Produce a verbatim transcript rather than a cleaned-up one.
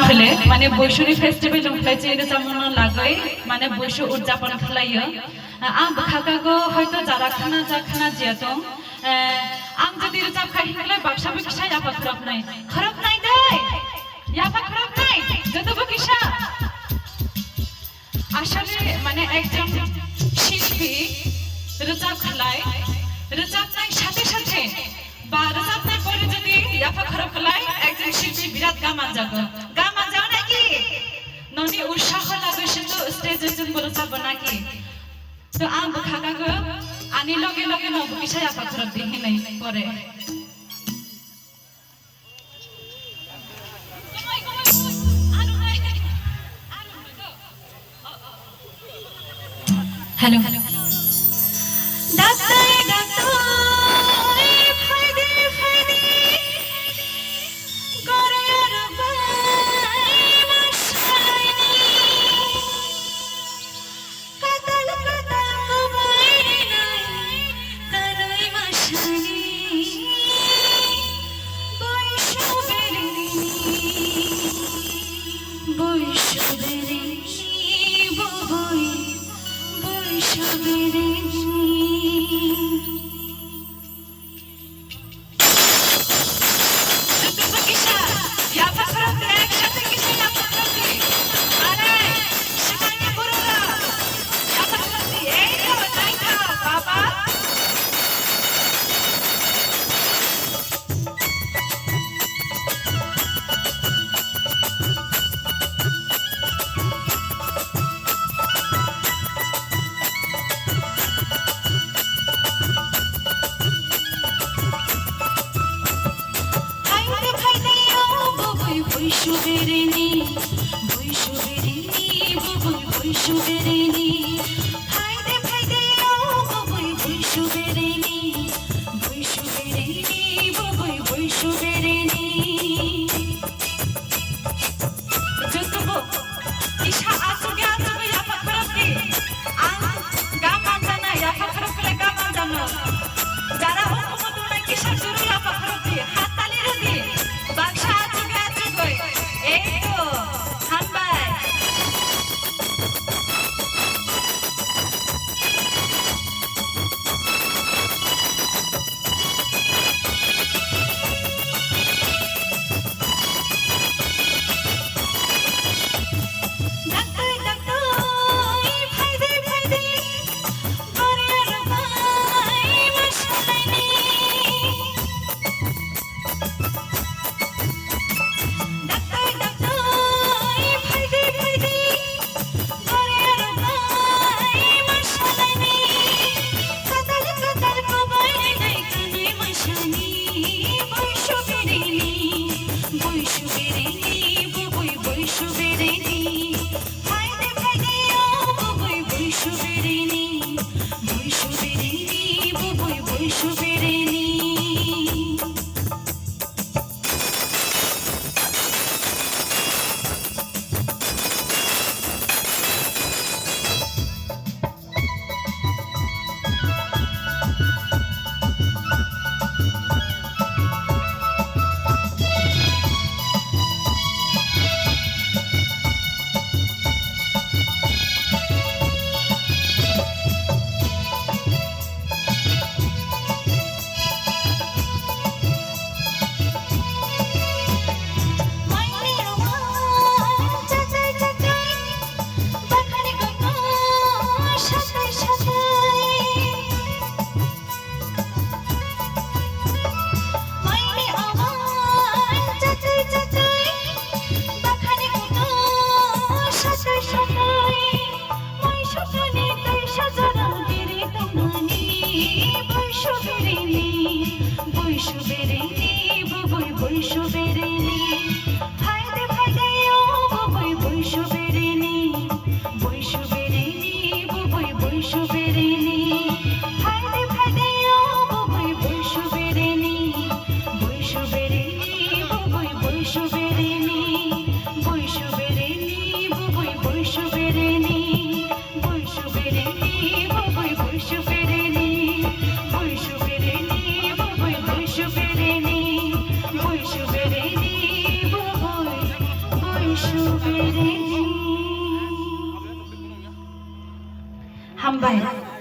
Phile, mane Boishuni festival wng khlai chini rwchapmungno lagwi, mane Boishu udjapon khlaio. Ang bwkha kago hoito jara khna ja khna jiya tong. Ang jodi rwchap khai hingle baksa bo kisa yapha khoroknai. Khoroknai dai! Yapha khoroknai! Joto bo kisa! Asole mane ekjon shilpi rwchap khlai, rwchapnai sathe sathe ba rwchapnai pore jodi yapha khorok khlai, ekjon shilpi birat ga manjago. Ga manjao naki? Noni utsaho lagwi sendo stage o chwngbo rwchapbo naki? To ang bwkha kago ani loge loge no bo kisa yapha khorok di hinwi pore. Hello. Daktai, daktai, phaidi, phaidi, goriya rok bai ma salaini. Katal katal kwbai rinai kanwi masani boisu berini, boisu berini, boboi boisu berini. Jotobo kisa yapha khorok di, eksathai kisa yapha khorok di. Are, swkangni bororok yapha khorok di. Ei to, naithok, baba. Phaidi, phaidi, o boboi boisu berini, boisu berini, boboi boisu berini. Phaidi, phaidi, o boboi boisu berini, boisu berini, boboi boisu berini. Jotobo kisa achugwi achugwi yapha khorok di. Ang ga manjana, yapha khorok khlai ga manjano. Jara o kumu tunai kisa juru yapha khorok di. Hattali rw di. Baksa achugwi achugwi. Ei to, hambai. Hambai.